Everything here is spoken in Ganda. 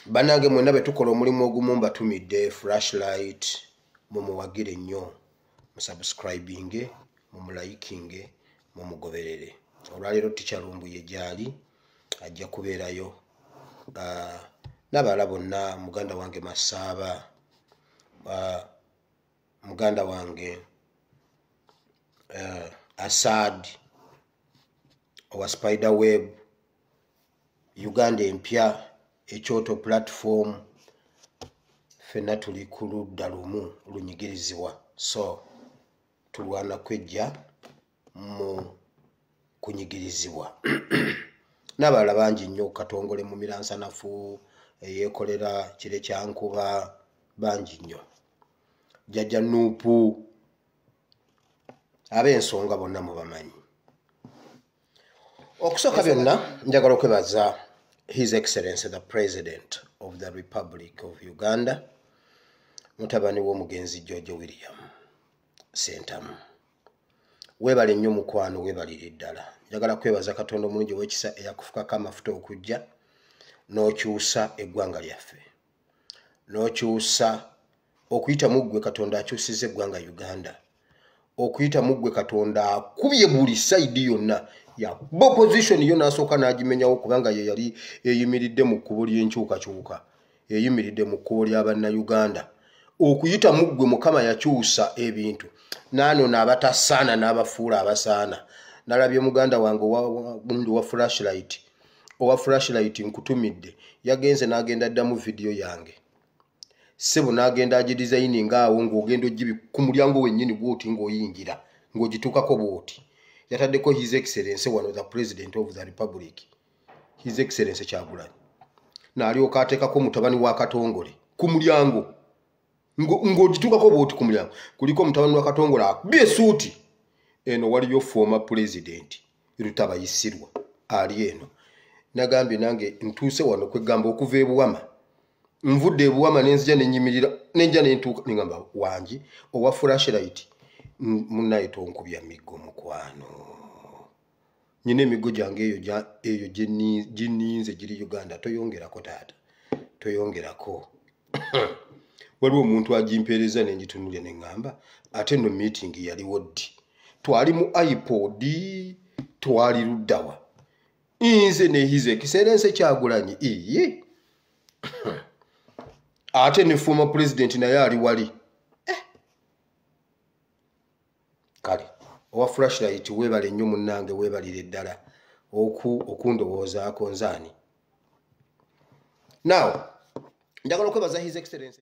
Bannange mwenna be tukola omulimu ogumu, mbatumidde Flashlight, mumuwagire nnyo, musubscribinge, mumulikinge, mumugoberere. Olwaleero Teacher Lumbuye gyali, ajja kubeerayo n'abalala bonna, muganda wange Masaaba, muganda wange Asad owa Spider Web, Uganda Empya, Ekyoto Platform. Ffenna tuli ku ludda lumu lunyigirizibwa, so tulwana kwejja mu kunyigirizibwa, n'abalala bangi nnyo, Katongole mu Miransanafu eyeekolera kire kyankuba, bangi nnyo, Jjajja Nuupu, ab'ensonga bonna mubamanyi. Okusooka byonna, njagala okwebaza His Excellency the President of the Republic of Uganda, mutabani w'omugenzi George William Sentamu. Weebale nnyo mukwano, weebalire ddala. Njagala kwebaza Katonda omulungi ow'ekisa eyakufukako amafuta okujja n'okyusa eggwanga lyaffe, n'okyusa okuyita mu ggwe. Katonda akyusiza eggwanga Uganda okuyita mu ggwe. Katonda akubye buli side yonna yakuba opposition yo, n'asooka n'agimenyawo, kubanga ye yali eyimiridde mu kkubo ly'enkyukakyuka, eyimiridde mu kkubo ly'abannayuganda. Okuyita mu ggwe Mukama yakyusa ebintu, n'anona abatasaana n'abafuula abasaana. Nalabye muganda wange gundi wa Flashlight, owa Flashlight, nkutumidde. Yagenze n'agenda ddamu vidiyo yange, ssebo, n'agenda agidesigninga awo ng'ogenda ogibi ku mulyango wennyini bwoti, ng'oyingira ng'ogituukako bwoti, yataddeko His Excellence wano, the President of the Republic, His Excellence Kyagulanyi, n'alyoka ateekako mutabani wa Katongole ku mulyango. Ng'ogituukako bwoti ku mulyango kuliko mutabani wa Katongole akubye esuuti. Eno waliyo former President Rutabayisirwa ali eno. Nagambye nange ntuuse wano, kwegamba okuva ebuwama, nvudde ebuwama nenzija nenyimirira, nenja nentuuka, nengamba wangi owa Flashlight. Munnaye tonkubya miggo mukwano, nyina emiggo gyange eyo eyo gininze giri Uganda. Toyongerako taata, toyongerako. Waliwo omuntu agimpeereza nengitunulya, neŋŋamba ate nno meeting yaliwo ddi? Twali mu iPod, twali luddawa nze ne His Excellence Kyagulanyi? Iye, ate ne former president naye ali wali. Kale owa Flashlight, weebale nnyo munnange, weebalire ddala okundowoozaako nzaani. Now njagala okwebaza His Excellence